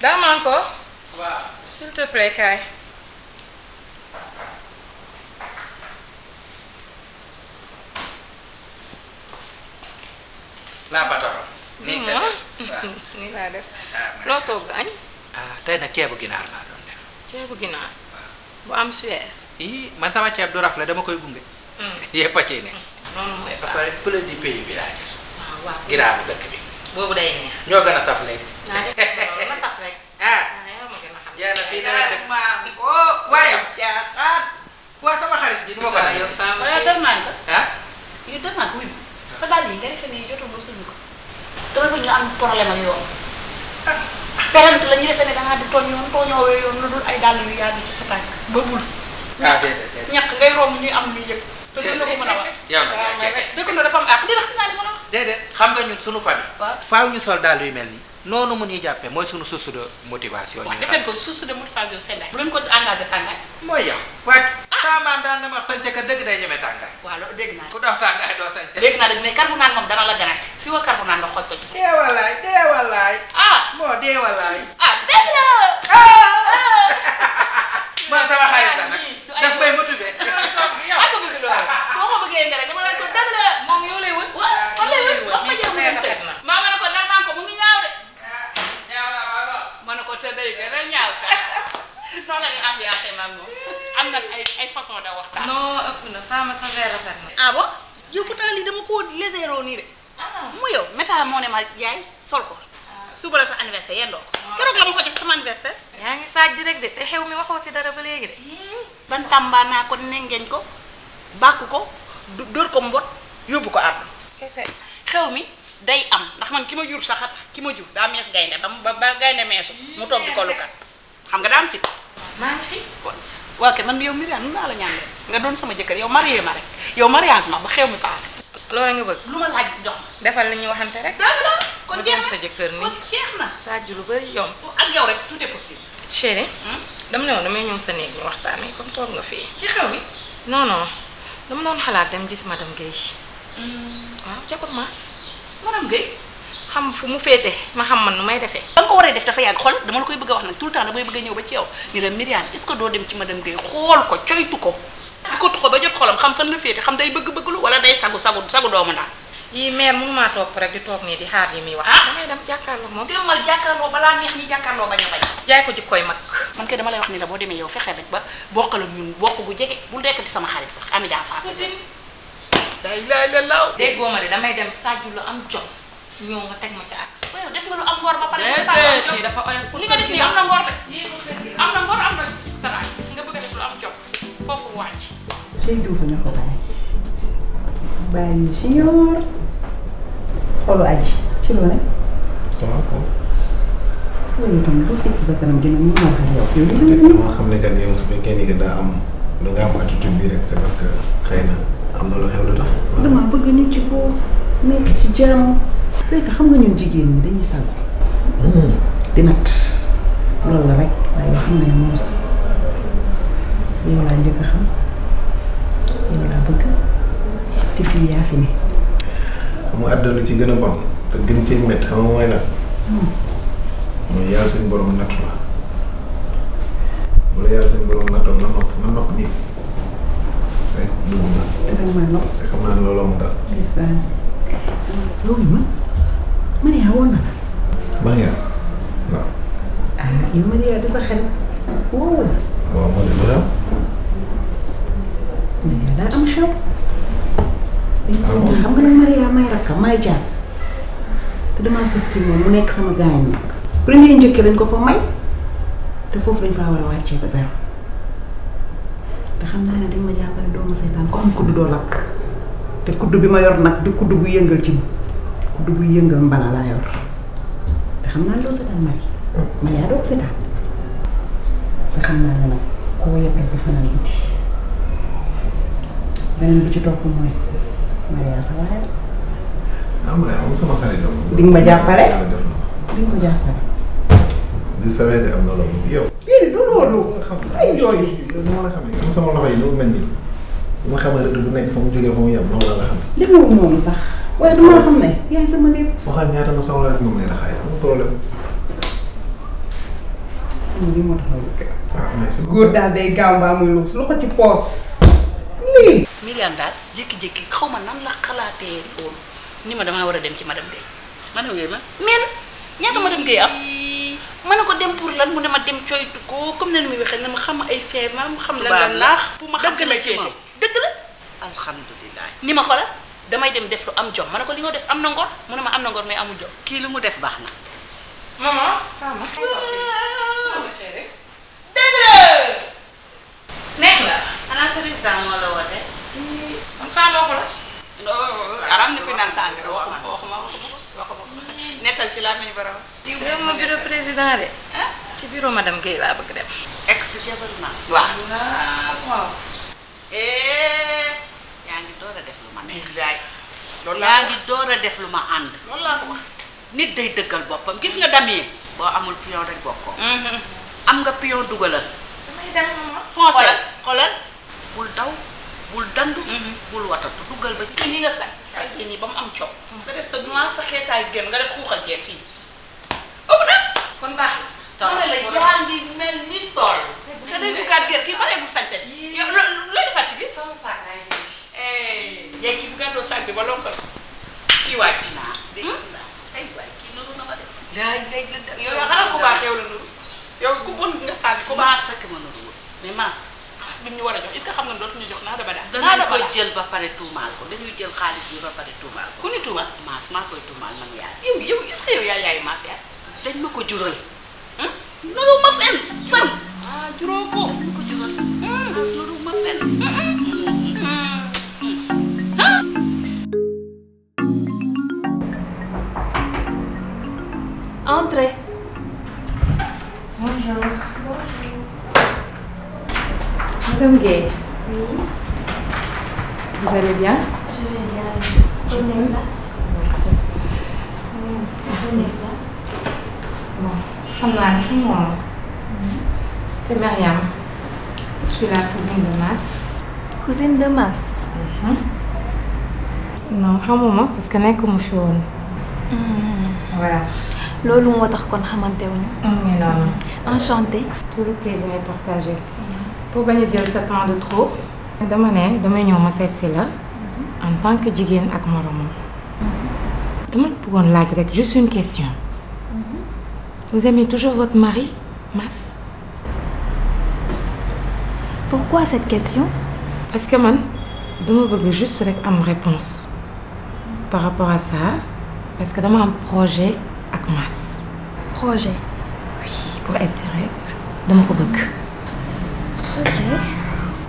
Daaman ko. waaw. s'il te plaît kaay. laa patoro. nii nga def nii laa def. loo togg añ. tey nag ceebu ginaar laa doon def. ceebu ginaar. bu am suyeer. man sama ceeb du rafle dama koy gunge. yépp a ciy ne. noonu mooy ba baax. pare pële di pays bi laa jël. waaw ginaaru dëkk bi. boobu day neex. ñoo gën a saf léegi. naa def loolu na saf rek. yaa ma gën a xam. yàlla fii dana def waaye caaxaan. waa sama xarit bi nu ma ko def. yow femme waaye dem naa ko. yow dem naa ko wuyu. sa dàll yi nga defee ne jotul nga suñu ko. dama bëgg nga am problème ak yoon. perante la ñu defee ne da ngaa di tooñ yoon tooñoowee yoon lu dul ay dàll yu yàgg ci sa tànk ba bul. déedéet. ñàkk ngay romb ñuy am luy yëg. te duñ la ko mën a wax. yow nag yaa ceeb. dëkk na dafa am àq dina xam naa li ma la wax. déedéet xam nga ñun sunu famille. waaw faaw ñu sol daal yu mel nii. noonu mu ñuy jàppee mooy sunu source de motivation. waaw def leen ko source de motivation seddaay. bu leen ko engagé tàngaay. mooy yow. waaye sama maam daan na ma sañse ka dëgg day ñeme tàngaay. waaw loolu dégg naa ku dox tàngaay doo sañse. dégg naa dëgg mais carbonate moom dana la ganaar si wa carbonate nga xooj ko ci sa. deewalaay. moo deewalaay. dégg na. man sama xarit la nag. daf may motiver. ak ko bëgg loolu. boo ko bëggee nga rek dama la ko dëgg la. moom yow lay wër. waaw lay wër wax fa jëm rafet rafet na. maa ma ne ko nar maa ko mu ngi ñaaw de. ñaaw na waaw. ma ne ko te day gën a ñaaw sax noonu la ñuy ambiance maam moom am na ay façon de waxtaan. non ëpp na femme sa verre rafet na. ah bon yow pourtant lii dama ko légéro nii de. mu yow méta moo ne ma yaay sol ko. suba la sa anniversaire yendoo ko. keroog la ma ko jox sama anniversaire. yaa ngi sàjj rek de te xew mi waxoo si dara ba léegi de. ban tàmbaa naa ko nengeeñ ko bàkk ko dóor ko mbot yóbbu ko àddu. kese. xew mi day am ndax man ki ma jur sax ki ma jur daa mees gaynde ba gaynde meesu mu toog di ko lukat xam nga daan fit. maa ngi fi. waaw kay man yow Myriane mun naa la ñaan nga doon sama jëkkër yow marié ma rek yow mariage ma ba xew mi passé. loolu nga bëgg. lu ma laaj jox ma. defal li ñu waxante rek. dëgg la kon jeex na sa jëkkër nii. kon jeex na. sàjj lu bari yomb. ak yow rek tout est possible. chéri. dama ne woon damay ñëw sa néeg ñu waxtaanee comme toog nga fii. ci xew mi. non non dama doon xalaat dem gis madame Guèye. waaw jabar maas. madame Guèye. xam fu mu féete ma xam man nu may defee. ba nga ko waree def dafa yàgg xool dama la koy bëgg a wax nag tout le temps damay bëgg a ñëw ba ci yow ni la Myriane est-ce que doo dem ci madame Guèye xool ko coytu ko. di ko tuxoo ba jot xolam xam fan la féete xam day bëgg-bëgg lu wala day sagu doomu daal. yii mère mënumaa toog rek di toog nii di xaar yi muy wax. damay dem jàkkaarloo moom. demal jàkkaarloo balaa neex ñi jàkkaarloo bañ a bañ. jaay ko jikkooy mag. man kay dama lay wax ni la boo demee yow fexeel rek ba bokkal ak ñun bokk gu jege bul dekkati sama xarit sax ami d'enfance. day laay la law. déggoo ma de damay dem sàjju lu am jom ñëw nga teg ma ca ak. yow def nga lu am ngor ba pare. déedéet dafa oyof. li nga def nii am na ngor de. am na ngor am na taraay nga bëgg a def lu am jom foofu wàcc. tey duufu na ko bàyyi siñoor xoolu aji ci loo ne. waaye itam boo fekk sa kanam gën a mën a wax ak yow. moo xam ne que yow su fekkee ni que daa am da nga am attitude bi rek c'est parce que xëy na am na lu xew lu tax. dama bëgg ñu ci ko nekk ci jàmm. c'est que xam nga ñun jigéen ñi dañuy sàggu. di natt loolu la rek waaye xam nga ne moos yow laa njëkk a xam yow laa bëgg te fii yaa fi ne. xam nga àdduna lu ci gën a bon te gën cee métti xam nga mooy lan. mooy yàlla suñu borom nattu la wala yàlla suñu borom nattoon na nopp nit rek dugg na. dëgg ma nopp. te xam naa ne looloo ma dal. ndeysaan loolu Maria woon na la. Maria waaw. yow Maria di sa xel woo la. waaw moo di lu xew. Maria daa am xew. xam nga nag Maria may rakkam may jaar te damaa sës ci moom mu nekk sama gaañ nag. premier njëkk lañ ko fa may te foofu lañ faa war a wàccee ba zéro te xam naa ne dañ ma jàppale doo ma seetaan ko am kudd doo lakk te kudd bi ma yor nag di kudd bu yëngal ci kudd bu yëngal mbana laa yor te xam naa ne doo seetaan Maria doo ko seetaan te xam naa ne nag koo yëpp rek di fanaan biti beneen bi ci topp mooy Maria sa waaye Maria moom sama xarit la moom. di nga ma jàppale yàlla def na ma. di nga ko jàppale. je savais que am na loolu yow. yéen du loolu. ay yooyu. yow ni ma la xamee man sama loxo yi lu mel nii bu ma xamee rëdd bu nekk fa mu jógee fa mu yem noonu la nga xam. li mu noonu sax waaye dama xam ne yaay sama lépp. foo xam ñaata nga soxla rek moom nee na xaalis amul problème. lii moo tax ma bëgg la. waaw mais c'est góor daal day gaaw mbaa muy lu ko ci poos. lii. Myriam daal jékki-jékki xaw ma nan la xalaatee loolu ni ma damaa war a dem ci madame Guèye. ma ne wéy ma. men ñaata madame Guèye am. ma ne ko dem pour lan mu ne ma dem coytu ko comme ne ni muy waxee ne ma xam ay feeb ma xam lan la naax. pour ma xam dëgg la ci féete. dëgg la. alhamdulilah. ni ma xoolal damay dem def lu am jom ma ne ko li nga def am na ngor mu ne ma am na ngor mais amul jom. kii lu mu def baax na. maman. dëgg la. neex na. xanaa président moo la woote. man Fama ko la. aram ni koy naan sàngara waxuma nettal ci laa meñ borom. yow ma bureau président de. ci bureau madame Guèye laa bëgg dem. ex jabar naa. waaw. yaa ngi door a def lu ma neex. billaay loolu yaa ngi door a def lu ma ànd. loolu laa ko wax. nit day dëggal boppam gis nga damyee. boo amul pion rek bokkoo. am nga pion dugalal. damay dem maman. foncé xoolal bul daw bul dandu. bul watatu duggal ba gis nga ni nga sa jéem yi ba mu am coow. nga def sa noir sa xeesaay génn nga def xuuxal jeeg fii. ëpp na. kon baax na. ma ne la yaa ngi mel ni tool. nga day duggaat génn kii pareegul sañse bi. yow looy defaat ci biir. sama saak ay jeeg kii bu gàddoo saag bi ba lonkal kii wàcc naa. ay waay kii nuru na ma def. yow xanaa ku baax yow la nuru yow ku bon nga sànni ku baax. maas rek ma nuru. mais maas xaalis bi mu ñu war a jox est-ce que xam nga dootuñu jox naa daba daal. danañ ko jël ba pare tuumaal ko dañuy jël xaalis bi ba pare tuumaal ko. ku ni tuuma. maas maa koy tuumaal man yaay. yow est-ce que yow yaay maas yaay. dañ ma ko jural. nuru ma fenn fan. juróo ko. dañ ma ko jural. maas nuru ma fenn. Entrez. Bonjour. Madame Guèye. Oui, Vous allez bien? je vais bien. Prenez place. Merci. Prenez place. Bon, xam naa ne xam nga moom. C'est Myriam. Je suis la cousine de Mass. Cousine de Mass. Non xamuma parce que nekkuma fi woon. Voilà. loolu moo tax kon xamante wuñu. mu ngi noonu. Enchantée. Tout le plaisir est partagé. Pour bañ a jël sa temps de trop. dama ne damay ñëw ma seet si la. en tant que jigéen ak moromam. dama la bëggoon laaj rek juste une question. Vous aimez toujours votre mari, Mass? Pourquoi cette question? Parce que man dama bëgg juste rek am réponse par rapport à ça parce que dama am projet ak Mass. Projet. Oui, pour être direct dama ko bëgg. Ok.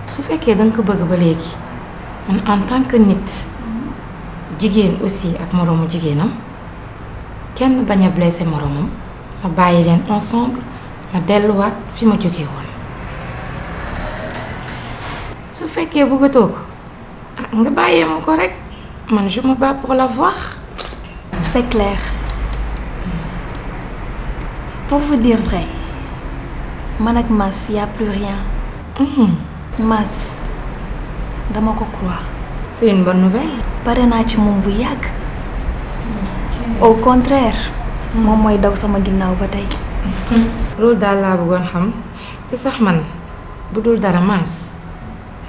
su fekkee danga ko bëgg ba léegi man en tant que nit jigéen aussi ak moroomu jigéenam kenn bañ a blessé moroomam ma bàyyi leen ensemble ma delluwaat fi ma jógee woon. su fekkee bëggatoo ko nga bàyyee ma ko rek man je me bats pour l'avoir. C'est clair. Pour vous dire vrai, man ak Mass y a plus rien. Mass dama ko croire. C'est une bonne nouvelle. pare naa ci moom bu yàgg. Au contraire. moom mooy daw sama ginnaaw ba tey. loolu daal laa bëggoon xam te sax man bu dul dara Mass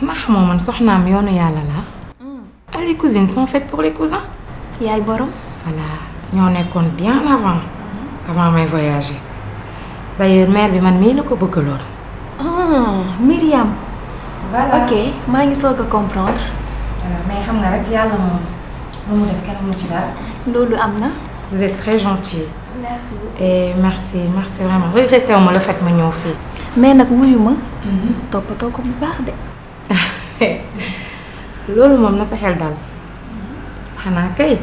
xanaa xamoo man soxnaam yoonu yàlla la. Les cousines sont faites pour les cousins. yaay borom. Voilà ñoo nekkoon bien avant may voyager d'ailleurs mère bi man mii la ko bëggaloon. Myriam. Voilà ok maa ngi soog a comprendre. voilà mais xam nga rek yàlla moom lu mu def kenn mënu ci dara. loolu am na. Vous êtes très gentil. merci beaucoup. et merci vraiment regretté wu ma le fait ma ñëw fii. mais nag wuyu ma. toppatoo ko bu baax de. loolu moom na sa xel daal xanaa kay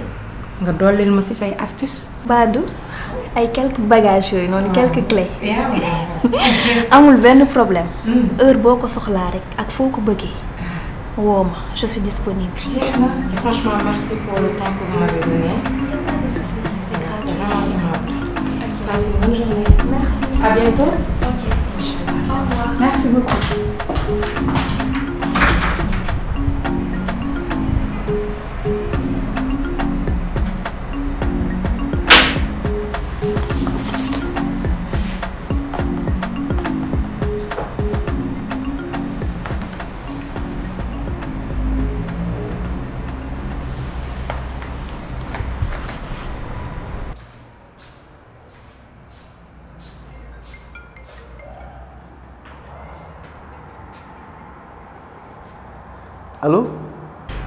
nga dollil ma ci say astuce. Badou ay quelques bagages yooyu noonu quelques clés. amul benn problème. heure boo ko soxlaa rek ak foo ko bëggee. woo ma je suis disponible. Franchement merci pour le temps que vous m'avez donné. Il n'y a pas de souci, c'est grave. C'est vraiment aimable. Passez une bonne journée. Merci. À bientôt. Ok. Au revoir. Merci beaucoup. allo.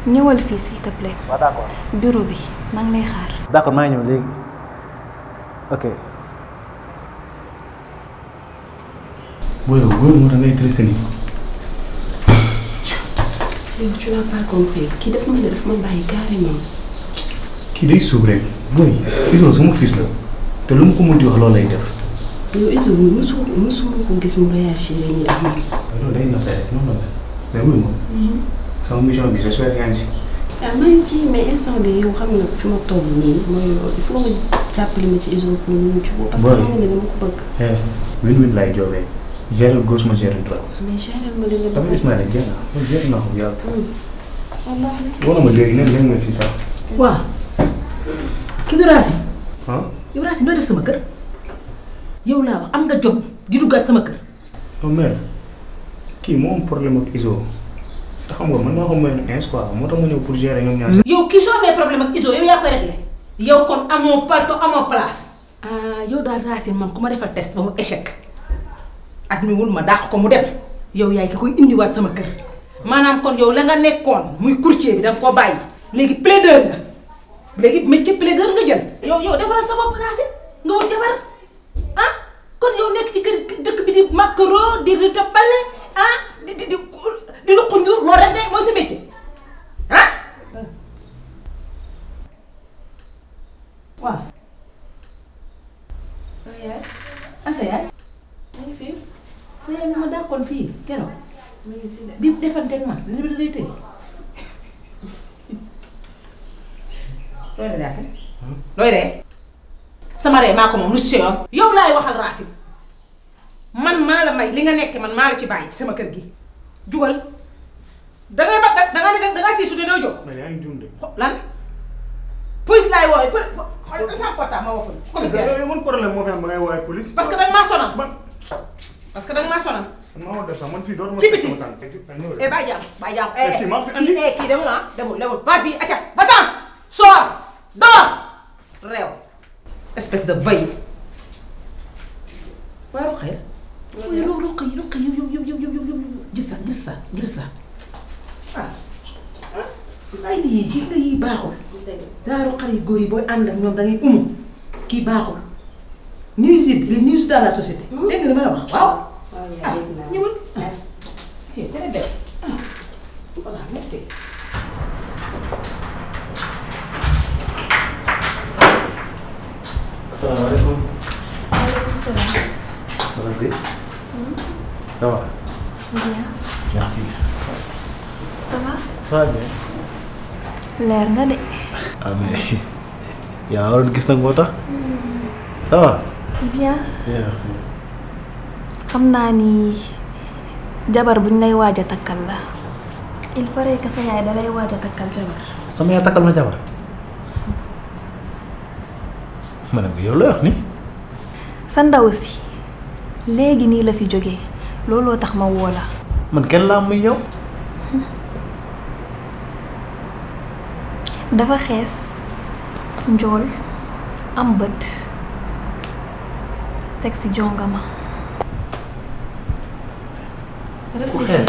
ñëwal fii s'il te plaît. waaw d'accord. bureau bi maa ngi lay xaar. d'accord maa ngi ñëw léegi ok. booy yow góor moo tax ngay tressé nii. léegi tu n'as pas compris kii dafa mën a def ma bàyyi carrément. kii day suub rek booy Izo sama fils la te lu mu ko munti wax loolu lay def. yow Izo musuma ko gis mu réagir nii ak man. loolu day nattee rek noonu la mais wuyu ma. sama mission bi j'espère yaa ngi si. ah maa ngi ci mais instant bi yow xam nga fi ma toll nii mooy loolu il faut nga jàppale ma ci Izo pour mu ci parce que xam nga ne dama ko bëgg. win-win laay joobee gérer gauche ma gérer droite. mais gérer ma li nga tamit Ismaïla jeex na man gérer naa ko yàlla. wallaahi. wala ma léegi ne ma si sax. waaw. kii du Racine. ah. yow Racine doo def sama kër. yow laa wax am nga jom di duggaat sama kër. non mère kii moo am problème ak Izo te xam nga mën naa ko may ins quoi moo tax ma ñëw pour gérer ñoom ñaar. yow kii soo amee problème ak Izo yow yaa koy réglé. yow kon amoo parto amoo place. yow daal Racine man ku ma defal test ba mu échec. admis wul ma dàq ko mu dem. yow yaay ki koy indiwaat sama kër. maanaam kon yow la nga nekkoon muy courtier bi da nga koo bàyyi. léegi plaideur nga. léegi métier plaideur nga jël. yow defaral sa bopp Racine nga wut jabar ah kon yow nekk ci kër dëkk bi di macro di tabale ah di lu xunjur loolu rek ngay mooy sa métier ah. waaw. yaay asa yaay. mu ngi fii sa yaay ma dàqoon fii keroog. mu ngi fii di defanteeg man li bi lay tëye. looy ree Racine. looy ree. sama ree maa ko moom lu si yoon. yow laay waxal Racine man maa la may li nga nekk man maa la ci bàyyi sama kër gi. jugal dangay ba danga siisu de doo jóg. mais yaa ngi dund. lan police laay woowee xool sama portable ma woo police. commissaire yow man problème moo fi am ba ngay woowee police. parce que danga maa sonal. parce que danga maa sonal. man maa war def sax man fii dootuma. ci biti bàyyi jàmm bàyyi jàmm. kii demul ah demul vas-y acca va-t'en sors dors réew espèce de veille. waaye Rokhaya. Rokhaya yow gis sa ay lii gis nga yii baaxul. genre xale yu góor yi booy ànd ak ñoom da ngay umu kii baaxul. nuisible il est nuisible dans la société. dégg nga li ma la wax waaw. ah ñëwal. tiens très bien. voilà merci. asalaamaaleykum. Waaleykum salaam. madame Guèye. ça va. bien. merci. ça va. ça va bien. leer nga de. ah mais yaa waroon gis nag moo tax. ça va. bien. bien merci. xam naa ni jabar buñ lay waaj a takkal la. il paraît que sa yaay da lay waaj a takkal jabar. sama yaay takkal ma jabar. ma ne ko yow lay wax ni. sa ndaw si léegi nii la fi jógee looloo tax ma woo la. man kenn laa muy yow. dafa xees njool am bët teg ci jongama. ku xees.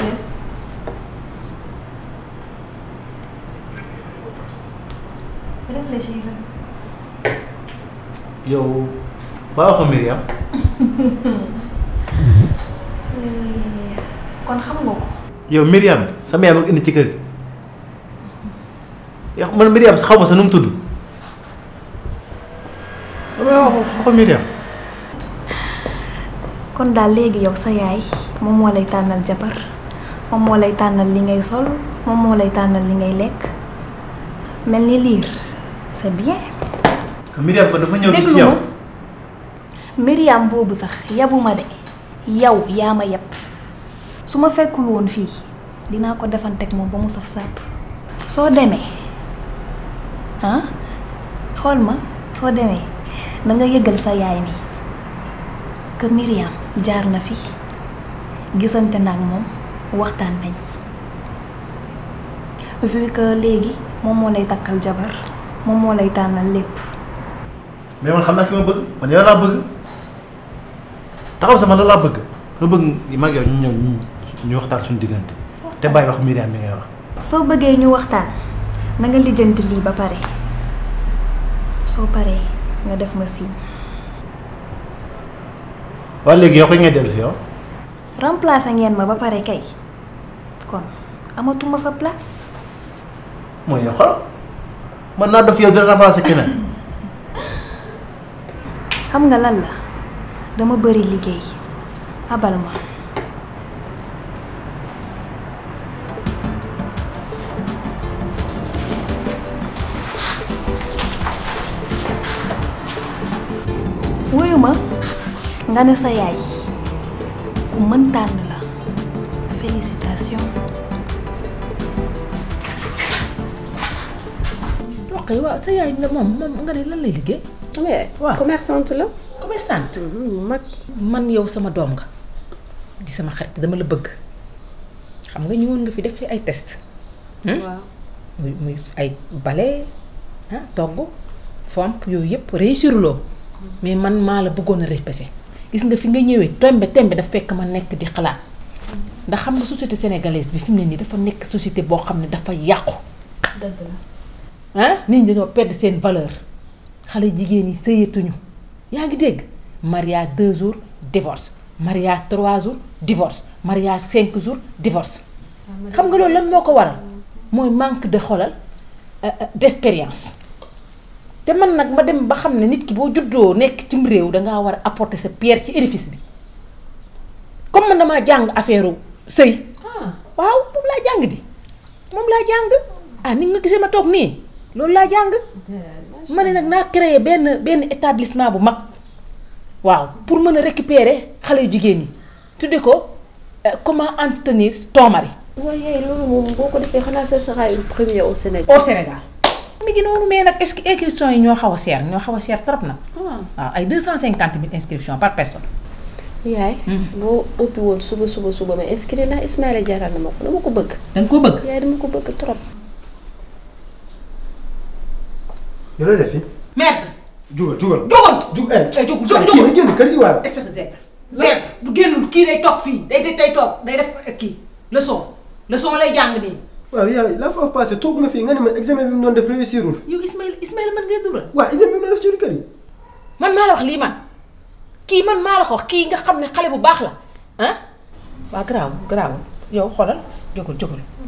réfléchir. yow ba waxoon Myriam. kon xam nga ko. yow Myriam sama yaay ma ko indi ci kër gi. yow man Myriam xaw ma sa nu mu tudd. damay waxoon Myriam. kon daal léegi yow sa yaay moom moo lay tànnal jabar moom moo lay tànnal li ngay sol moom moo lay tànnal li ngay lekk mel ni liir c'est bien. Myriam ko dafa ñëw déglu ci yow. ma Myriam boobu sax yabuma de yow yaa ma yab su ma fekkul woon fii dinaa ko defanteeg moom ba mu saf sàpp. soo demee ah xool ma soo demee na nga yëgal sa yaay ni que Myriam jaar na fi gisante na ak moom waxtaan nañ vu que léegi moom moo lay takkal jabar moom moo lay tànnal lépp. mais man xam naa ki ma bëgg man yow laa bëgg taxaw sama la laa bëgg ma bëgg mag yow ñu ñëw ñu waxtaan suñu diggante te bàyyi wax Myriam bi ngay wax. soo bëggee ñu waxtaan na nga lijjanti lii ba pare soo paree nga def ma signe. waaw léegi yow koy ngay dellu si yow. remplacer ngeen ma ba pare kay kon amatuma fa place. mooy yow xool man naa dof yow dina remplacer keneen. xam nga lan la dama bëri liggéey abal ma. wuyu ma nga ne sa yaay ku mën tànn la félicitation. ok waaw sa yaay nga moom nga ne lan lay liggéey. waaw commerçante la. commerçante. man yow sama doom nga di sama xarit dama la bëgg xam nga ñëwoon nga fi def fi ay test. waaw muy ay bale togg fomp yooyu yëpp réussir loo mais man maa la bëggoon a répéter gis nga fi nga ñëwee tembe daf fekk ma nekk di xalaat ndax xam nga société sénégalaise bi fi mu ne nii dafa nekk société boo xam ne dafa yàqu. dëgg la. nit ñi dañoo perdre seen valeur xale jigéen yi sëyatuñu yaa ngi dégg mariage 2 jours divorce mariage 3 jours divorce mariage 5 jours divorce xam nga loolu lan moo ko waral mooy manque de xolal d'expérience. te man nag ma dem ba xam ne nit ki boo juddoo nekk cim réew dangaa war a apporter sa pierre ci édifice bi comme man damaa jàng affaire sëy waaw moom laa jàng di moom laa jàng ni nga gisee ma toog nii loolu laa jàng ma ne nag naa créer benn établissement bu mag waaw pour mën a récupérer xale yu jigéen ñi tudde ko comment entretenir ton mari. waaye loolu moom boo ko defee xanaa ce sera une première au Sénégal. au Sénégal. mi ngi noonu mais nag est-ce que inscriptions yi ñoo xaw a cher trop nag. waaw ay 250 000 inscriptions par personne. yaay. boo ubbi woon suba ma inscrire naa Ismaïla jaral na ma ko dama ko bëgg. da nga ko bëgg. yaay dama ko bëgg trop. yow looy def fii. merde. jugal. jugul génn kër gi waaw. espèce de zèbre. du génnul kii day toog fii day toog day def kii leçon lay jàng nii. waaw yaay la fois passée toog na fii nga ne ma examen bi mu doon def réussirul. yow Ismaïla man ngay dural. waaw examen bi mu doon def ci kër yi. man maa la wax lii kii man maa la ko wax kii nga xam ne xale bu baax la waaw garaaw yow xoolal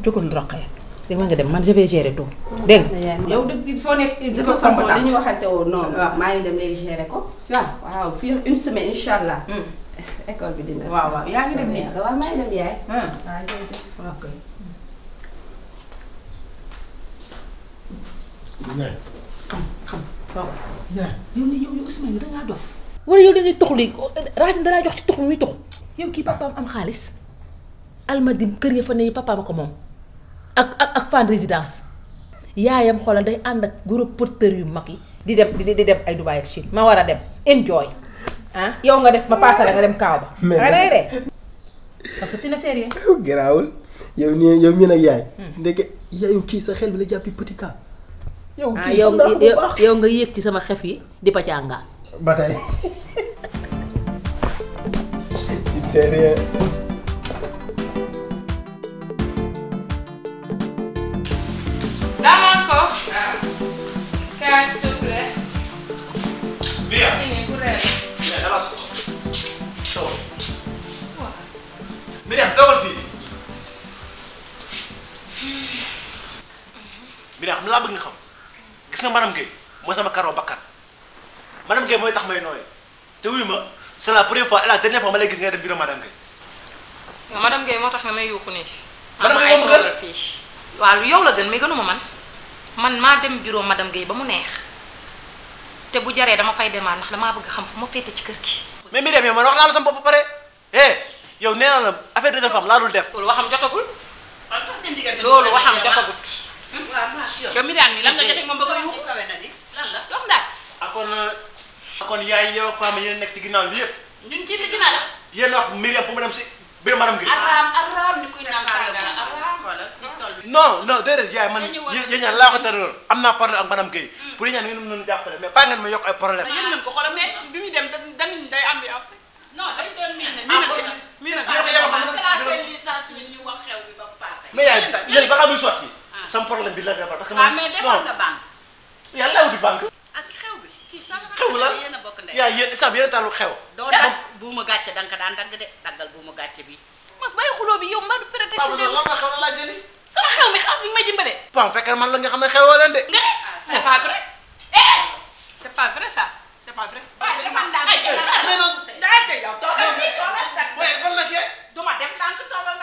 jógul Rokhaya dama nga dem man je vais gérer tout dégg nga. yow il faut nekk de toute façon li ñu waxante woon noonu. waaw maa ngi dem léegi gérer ko. waaw fii une semaine incha allah. école bi dina. waaw yaa ngi dem nii. waaw maa ngi dem yaay. waaw jërëjëf waaw kay. yaay xam waaw. yaay yow Ismaïla dangaa dof. wala yow da ngay tox li Racine danaa jox ci tox mi muy tox yow kii papaam am xaalis almadim kër ya fa ne papaam ko moom ak fan résidence yaayam xoolal day ànd ak gros porteur yu mag yi di dem ay Dubaï ak Chine ma war a dem enjoy yow nga def ma paasale nga dem kaaw ba. day de parce que tu n'es sérieux. garaawul yow mii nag yaay. ndeke yow kii sa xel bi la jàppi petit cas. yow kii xam naa ko bu baax yow nga yéeg ci sama xef yi di pàccangaa. ba tey. c'est rien. Dame encore. Kaay s'il te plaît. Bien. Pour elle. Bien, hélas. Tawal. Myriam, tawal fii. Myriam, xam laa bëgg nga xam. Gis nga madame Guèye mooy sama karaw bakkan. Madame Guèye mooy tax may nooyee. te wuyu ma c'est la première fois et la dernière fois ma lay gis nga dem bureau madame Guèye. yow madame Guèye moo tax nga may yuuxu nii. madame Guèye moom gën fii. waaw yow la gën mais gënuma man maa dem bureau madame Guèye ba mu neex te bu jaree dama fay demaat ndax damaa bëgg xam fu ma féete ci kër gi. mais Myriam yow man wax naa la sama bopp ba pare yow nee naa la affaire de femme laa dul def. loolu waxam jotagul. loolu waxam jotagut. yow Myriam mi lan nga jotee moom ba ko yuuxu kawe na ni lan la dox ndaaj. kon yaay yow ak femme yéen nekk ci ginnaaw li yëpp. ñun ci ginnaaw la. yéen wax Myriam pour mu dem si biir madame Guèye. araam ni kuy naan non déedéet yaay man yéen ñaan laa ko tere loolu am naa problème ak madame Guèye pour yéen ñaan ngeen mën a jàppale mais pas ngeen ma yokk ay problème. yéen nañ ko xoolal mais bi muy dem dañ day ambiance bi. non dañ doon miin miin na miin na. miin na seen licence bi ñu wax xew bi ba passé. mais yaay léegi balaa muy sotti sama problème bi la defar parce que waaw mais demoon nga banque. yàlla wuti banque ak xew bi kii sama xew la yéen a bokk ndey. yaay yéen instant bi yéen a taalu xew doo dagg buuma gàcce danga ko daan dagg de daggal buuma gàcce bi. mas bàyyi xuloo bi yow mbaa du prétexte lan nga xew la laa jëli sama xew mi xaas bi nga may dimbale. bon fekkee man la nga xam ne xewoo leen de nga ne c'est pas vrai. c'est pas vrai ça c'est pas vrai. waaw defal ndànk mais non daal te yow toogal fii toogal. waaye fan la kee duma def ndànk toogal nga